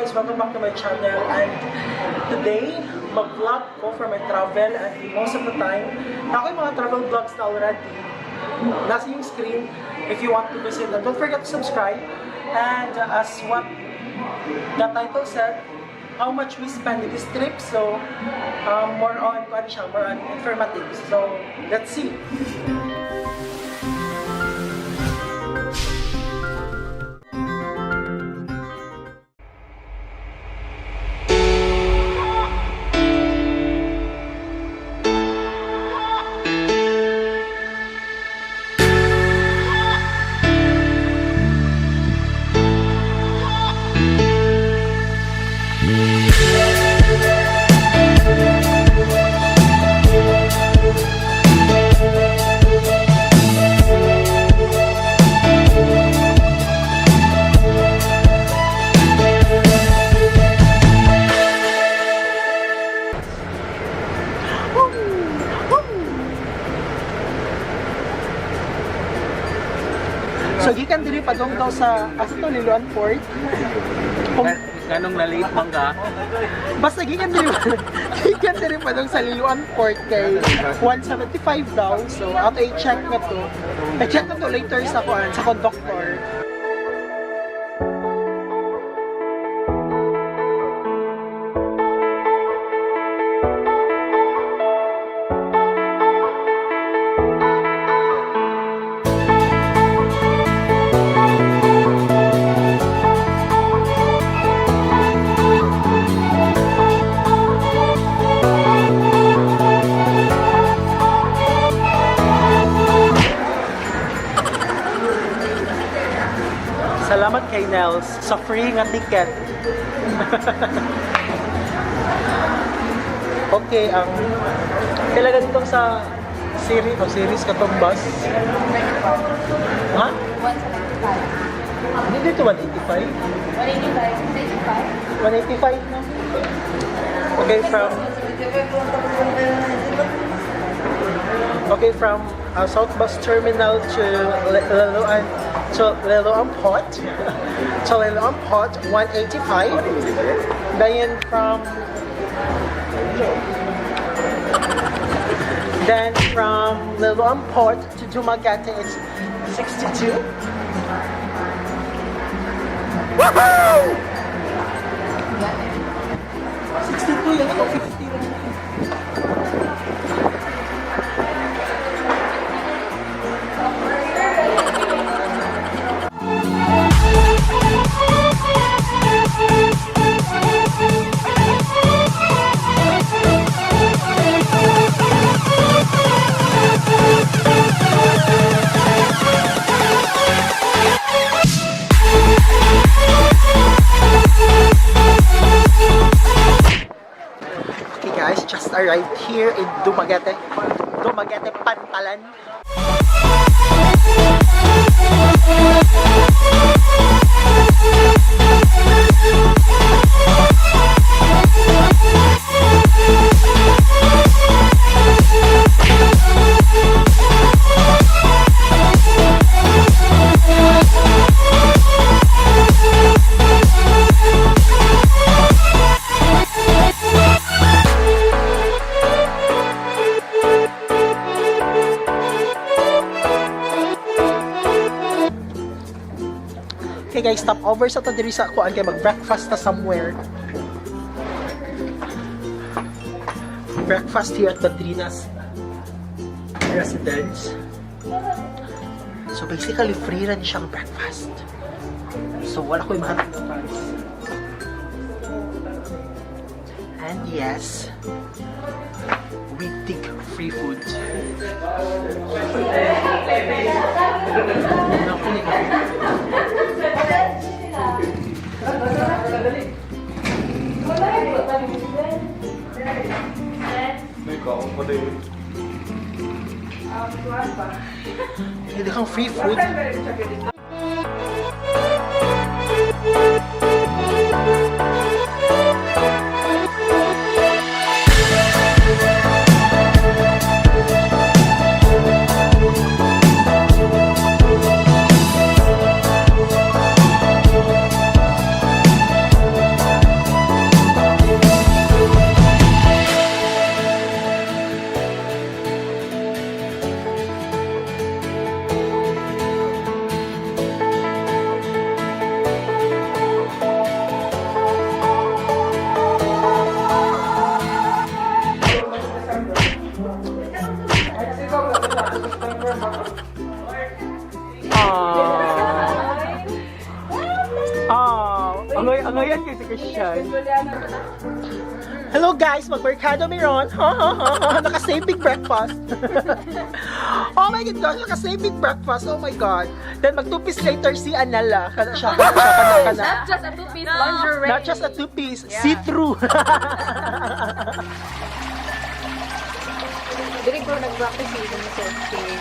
Guys! Welcome back to my channel, and today, mag-vlog ko for my travel. And most of the time, ako yung mga travel vlogs na already nasa yung screen if you want to visit, and don't forget to subscribe. And as what the title said, how much we spend in this trip. So more on, kuan siya, more on informative. So let's see. So gikan diri padong daw sa asa to, Liloan Port. Kung, Ganong na-late man ka? Basta gikan diri padong sa Liloan Port kay 175 daw. So ato i-check na to. I-check na to later sa kuan, sa conductor. Salamat kay Nels sa free nga ticket. Okay, ang kailangan itong sa series o series katong bus. Ha? 175. Hindi dito 185? 185, 185 na. Okay, from South Bus Terminal to Liloan Port to Liloan Port 185. Then from Liloan Port to Dumaguete it's 62. Woohoo! 62 yan ako, 50 lang. Okay guys, just arrived here in Dumaguete. Dumaguete, Pantalan. Okay guys, stop over sa to diri sa kuan kay mag-breakfast ta somewhere. Breakfast here at Madrina's residence. So basically free rin siyang breakfast. So wala ko yung mahanap ng price. And yes, we take free food. Naku, hindi kang free food. Angay, angayan kay si Christian. Hello guys, magmerkado mi ron. Ha ha ha ha. Naka-save big breakfast. Oh my God, gosh, naka-save big breakfast. Oh my God. Then mag 2 piece later si Anela. Kana siya, kana siya, kana, kana. Not just a two-piece lingerie. Not just a two-piece, see-through. Dili ko nag-practice yung selfie.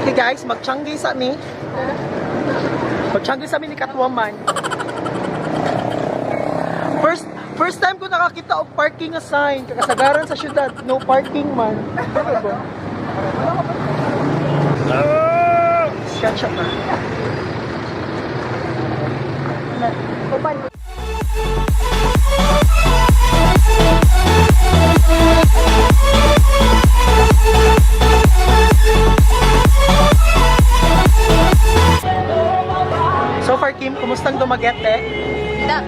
Okay guys, magtiyanggi sa mi. Magtiyanggi sa mi ni Catwoman. First first time ko nakakita og parking nga sign. Kakasagaran sa syudad, no parking man. Ano ba? Ah! Stretch up na. Upan. So far, Kim, kumusta ang Dumaguete? Da.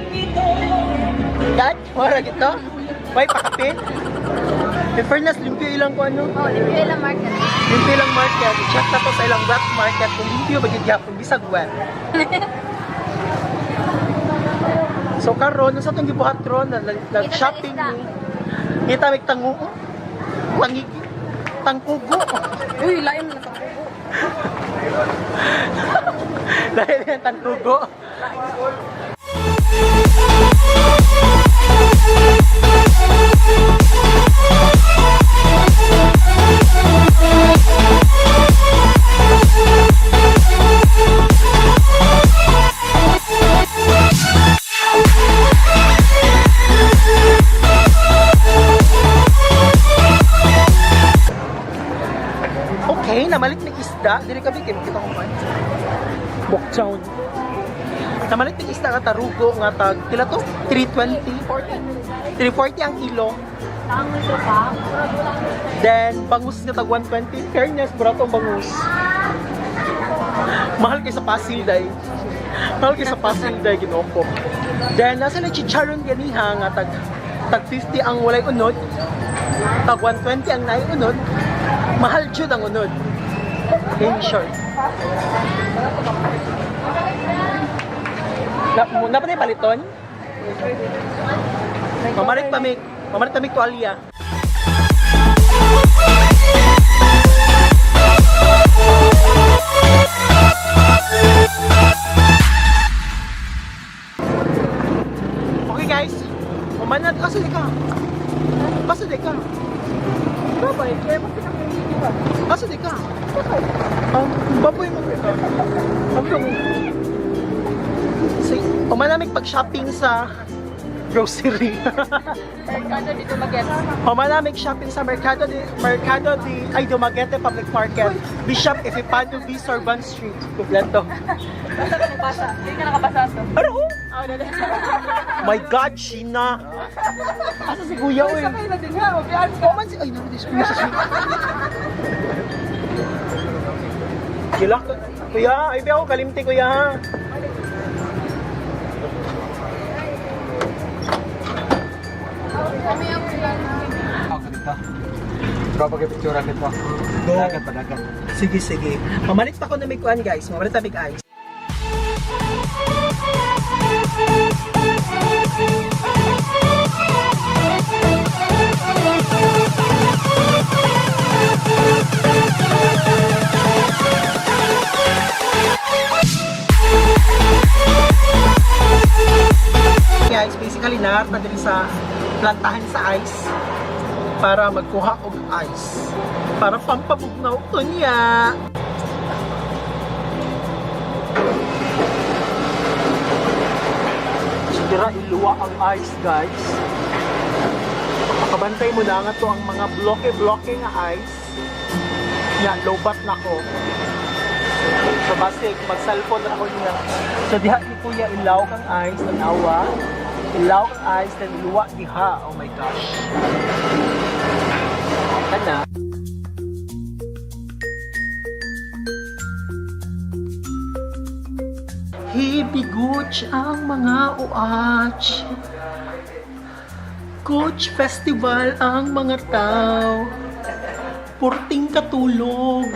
Dat? Wala gito? Way, pakapin? In fairness, limpyo ilang ko ano. Oh, limpyo ilang market. Limpyo ilang market. I-check na to sa ilang wet market kung limpyo ba gid gyapon bisag wet. So karon sa atong gibuhat ron nag-shopping Kita ni. Kita mig tanguo. Tangigi. Tangkugo. Uy, lain na tangkugo. Dahil yan tangkugo. Okay, namalit ng isda. Dili ka bikin kita ko man. Bokchown. Namalit ng isda nga tarugo nga tag pila to? 320. 340 ang kilo. Tangoy ko pa. Then bangus nga tag 120. Fairness, burato ang bangus. Mahal kay sa Pasil day. Mahal kay sa Pasil day Ginoo ko. Then nasa na chicharon ganiha nga tag tag 50 ang walay unod. Tag 120 ang naay unod. Mahal jud ang unod. In short. Na, muna pa na yung paliton? Mamalit pa mig tuwalya. Okay guys, umanad. Asa di ka? Asa di ka? Babay, kaya mo pinakingin ba? Asa di ka? Baboy mo ka. Ang Si, umanamig pag-shopping sa grocery. Merkado dito mag-get. Umanamig shopping sa Mercado de ay Dumaguete Public Market, Bishop Epipano B. Sorban Street. Kompleto. Basta ka nagbasa. Hindi ka nakabasa to. Ano? Oh? Oh, dali. My God, Sheena. Asa si Kuya oy? Sakay na din ha. Mabiyan ka. Oh man si ay naman si Kuya sa si. Gilak kuya, ay bi ako kalimti kuya. Ha. Kami ang Ako dito. Ikaw pag-picture nito. Go. Dagat pa, dagat. Sige, sige. Mamalit pa ko na may kuan, guys. Mamalit na may ice. Guys, basically naarta diri sa plantahan sa ice para magkuha og ice para pampabugnaw ko niya. Sigura iluwa ang ice, guys. Makabantay mo na nga to ang mga bloke-bloke nga ice. Ya, lobat na ko. So basig, mag-cellphone na ako niya. So diha ni Kuya ilaw kang ice, tanawa. Ilaw kang ice, then iluwa diha. Oh my gosh. Kana. Hibiguch ang mga uach. Coach Festival ang mga tao. Purting katulog.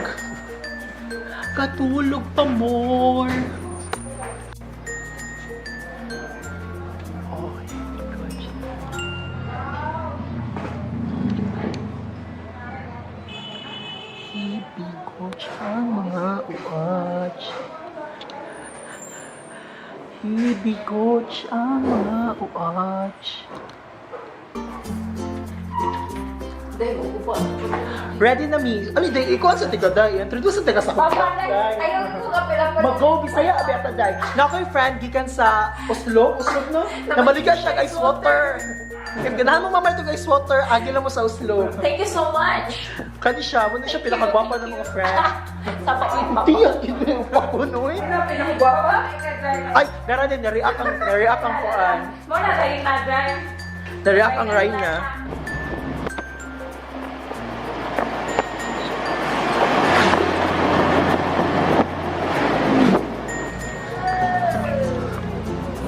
Katulog pa more. Oh, Coach. Hibiguch ang mga uach. Hibiguch ang mga uach. Ready na mi. Ali, day, ikaw sa tiga, day. Introduce sa tiga sa Papa, day. ayaw ko ka pala pala. Mag-go, Bisaya, abi ata, day. Na ako'y friend, gikan sa Oslo. Oslo, no? Namaliga siya ice water. If ganahan mo mamay itong ice water, agi lang mo sa Oslo. Thank you so much. Kani siya, muna siya pinakagwapa ng mga friend. Sa pakuin pa. Tiyak, yun yung pakunoy. Pinakagwapa? Ay, meron din, nare-react ang kuan. Mo na tayo na drive. Nare-react ang Raina.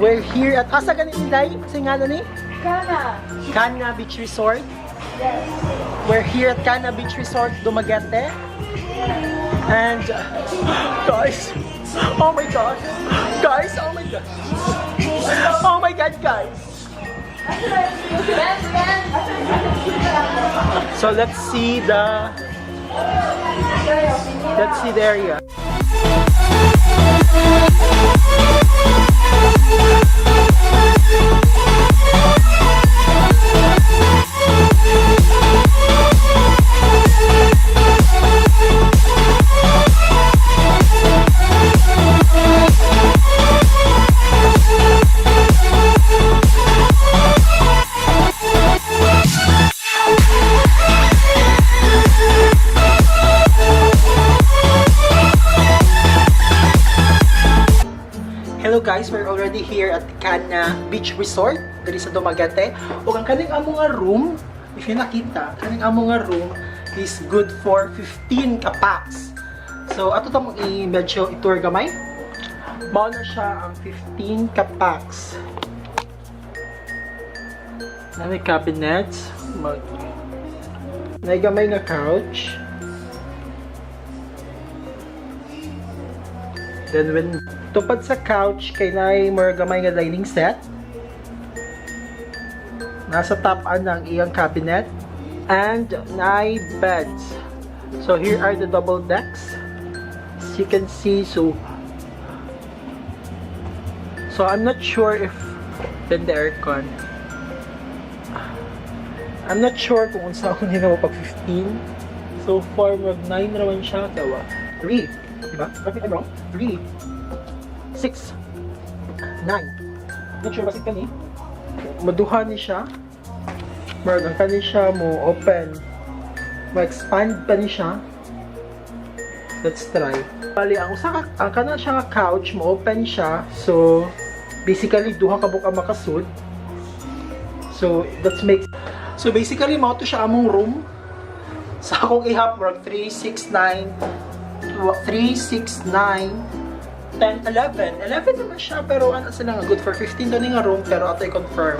We're here at asa ganin Inday? Sa nga ni? Kana. Kana Beach Resort. Yes. We're here at Kana Beach Resort, Dumaguete. And guys, oh my God. Guys, oh my God. Oh my God, guys. Ben, Ben. So let's see the area. Hello guys, we're already here at Kana Beach Resort diri sa Dumaguete. Ug ang kaning amo nga room, if you nakita, kaning amo nga room is good for 15 ka pax. So ato ta mong i medyo i-tour gamay. Mao na siya ang 15 ka pax. Na may cabinets, mag na gamay nga couch. Then when tupad sa couch kay naay more gamay nga dining set. Nasa top an ang iyang cabinet and naay beds. So here are the double decks. As you can see, so I'm not sure if then the aircon. I'm not sure kung unsa ako nila pag 15. So far, mag 9 raman siya. Tawa. 3. Diba? Correct me if I'm wrong. 3. 6. 9. Not sure basit kani. Maduha ni siya. Marag ang kani siya mo open. Ma-expand pa ni siya. Let's try. Bali, ang usa ka, ang kana siya nga couch mo open siya. So basically duha ka buok ang makasud. So that's makes So basically mao to siya among room. Sa akong ihap murag 3 6 9 3 6 9 10 11. 11 naman siya pero ano sila nga good for 15 to ni nga room pero ato i-confirm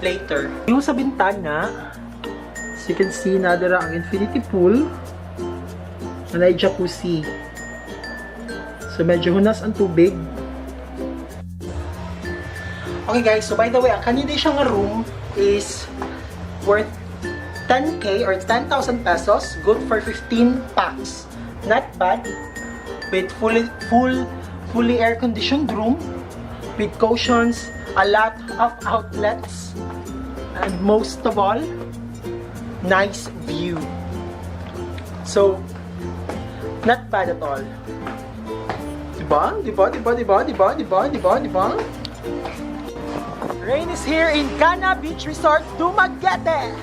later. Yung sa bintana, as you can see na dira ang infinity pool na naay jacuzzi. So medyo hunas ang tubig. Okay guys, so by the way, ang kanina siya nga room is worth 10K or 10,000 pesos, good for 15 packs. Not bad. With fully air-conditioned room, with cushions, a lot of outlets, and most of all, nice view. So, not bad at all. Diba? Diba? Diba? Diba? Diba? Diba? Diba? Diba? Rain is here in Kana Beach Resort, Dumaguete!